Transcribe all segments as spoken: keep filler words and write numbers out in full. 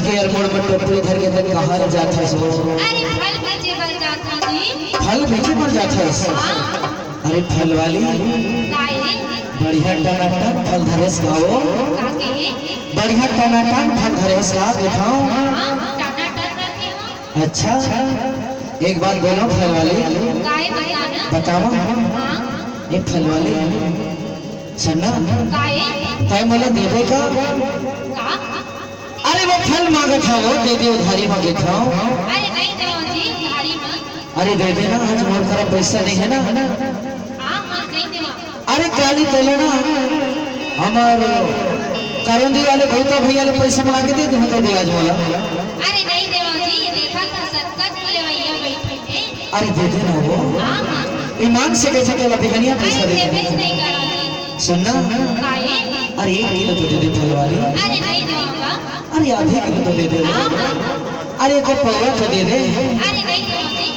के यार, मोड़ में टोपली धर के तक कहाँ ले जात हस वो? अरे, फल बेचे बर जात हूँ जी। फल बेचे बर जात हस? हाँ। अरे, फल वाली, काहे? बढ़िया टनाटन फल धरेस का वो? काके? बढ़िया टनाटन फल धरेस का, देखाओ। हाँ, टनाटन रखे हो। अच्छा, एक बात बोलो फल वाली। काहे बताना? बताओ। हाँ। ए फल वाली, सुन ना। काहे? तय मोला देबे का? का? अरे वो फल मांगत हव, वो दे दे, उधारी मांगत हव। अरे नहीं देवो जी, उधारी में। अरे दे दे ना, आज मोर करा पैसा नहीं है ना। हाँ, हाँ, नहीं देवो। अरे काली तोले ना, हमर करौंदी वाले भूता भैया ले पैसा मांग के दे दे, दे दे आज मोला। अरे नहीं देवो जी, ये देखा था सतगज के लेवैया बैठे हैं। अरे दे दे ना वो। हाँ, हाँ। ईमान से कहे के ला बिहनिया पैसा अरे दे दे। देबे नहीं करो जी। सुन ना। काहे? अरे एक किलो तो दे दे फल वाली। अरे नहीं देवो का? अरे आधे किलो तो दे दे। हाँ, हाँ। अरे एक पौवा तो दे दे। अरे नहीं देवो जी।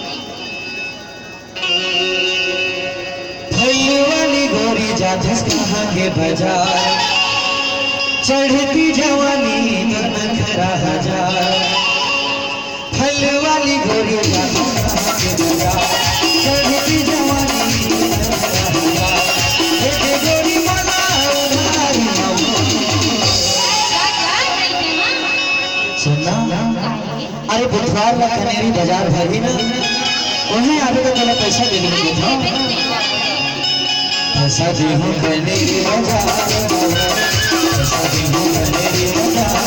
फल वाली गोरी जाथस कहाँ के बाजार, चढ़ती जवानी तो नखरा हजार। फल वाली गोरी जाथस कहाँ के बाजार, चढ़ती जवानी तो नखरा हजार। दे दे गोरी मोला उधारी। सुन ना। अरे बुधवार ला कनेरी बाजार भरही ना, उहें आबे तो तोला पैसा दे देबे। पैसा देहूं कनेरी बाजार, पैसा देहूं कनेरी बाजार।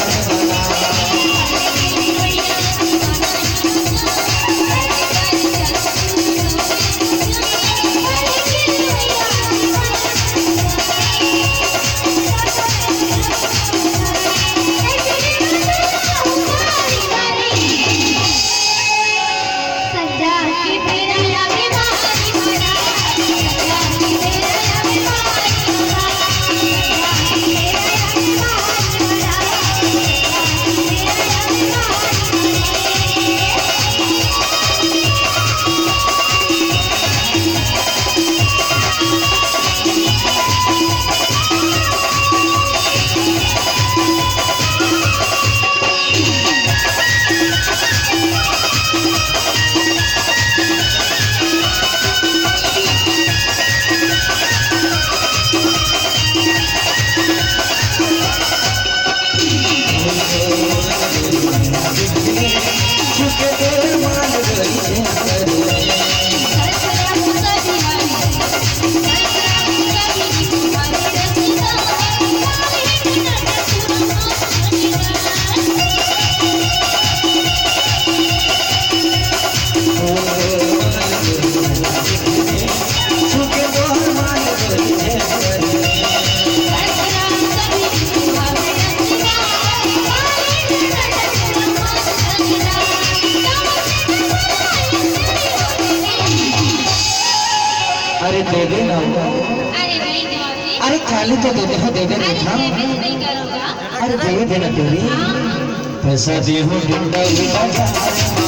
अरे दे दे ना। अरे नहीं देवो जी। अरे काली तो दे दे, दे दे अरे ना। देबे नहीं करो का? अरे दे दे ना तेरी। हाँ, हाँ। पैसा देहूं गुंडा भी बाजार में,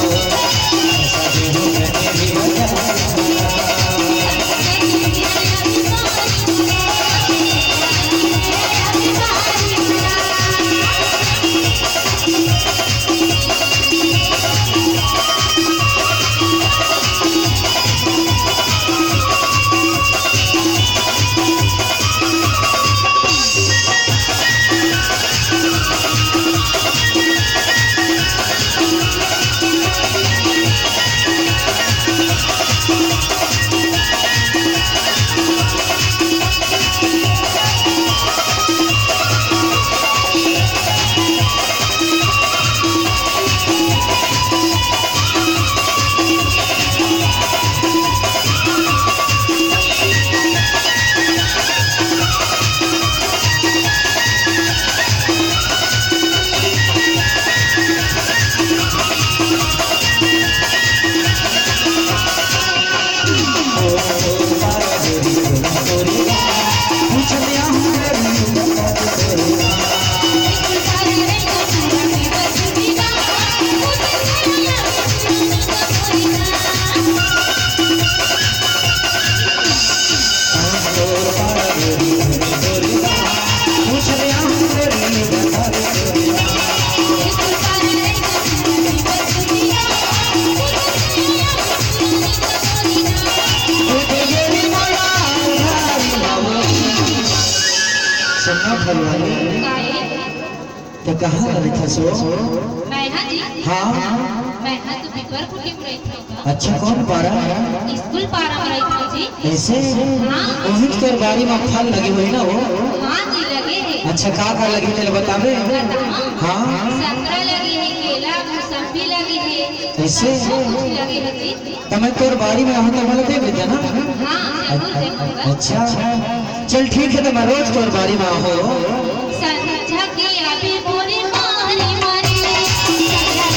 पैसा देहूं कनेरी बाजार में। हाँ, फलवारी। काहे? त कहाँ रहिथस ओ? मैं हा जी? हाँ। मैं हा तो पीपर कुटी में रहिथों का। अच्छा, कौन पारा? स्कूल पारा में रहिथों जी। ऐसे? हाँ। वहीं तोर बारी में फल लगे होही ना ओ? हाँ जी, लगे हे। अच्छा, का का लगे तेला बताबे? बताओ। हाँ। संतरा लगे हे, केला, मौसम्बी लगे हे। ऐसे? सब कुछ लगे हे जी। त मैं तोर बारी में आहूँ त मोला देबे तें ना? हाँ, जरूर देबो। अच्छा, चल ठीक हे, त मैं रोज तोर बारी में आहूँ। संझा के आबे मोरे बारी में रे।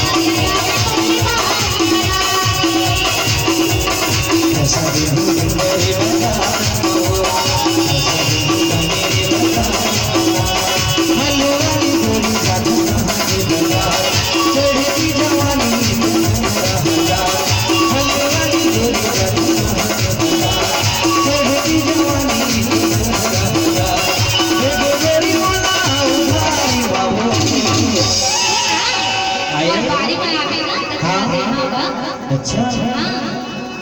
आए? मोर बारी में आबे ना, त हाँ। तेला देहूँ गा। अच्छा। हाँ।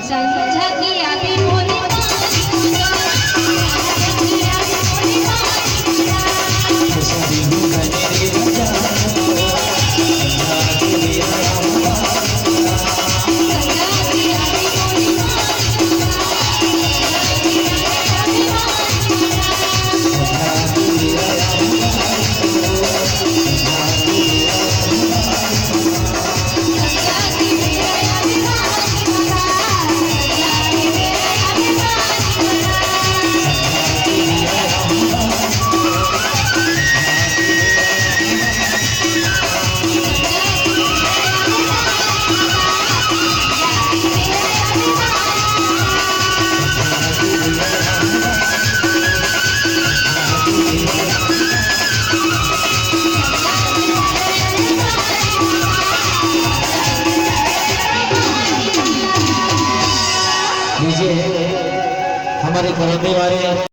संझा के आबे मोरे बारी में। लीजिए, हमारे करौंदी वाले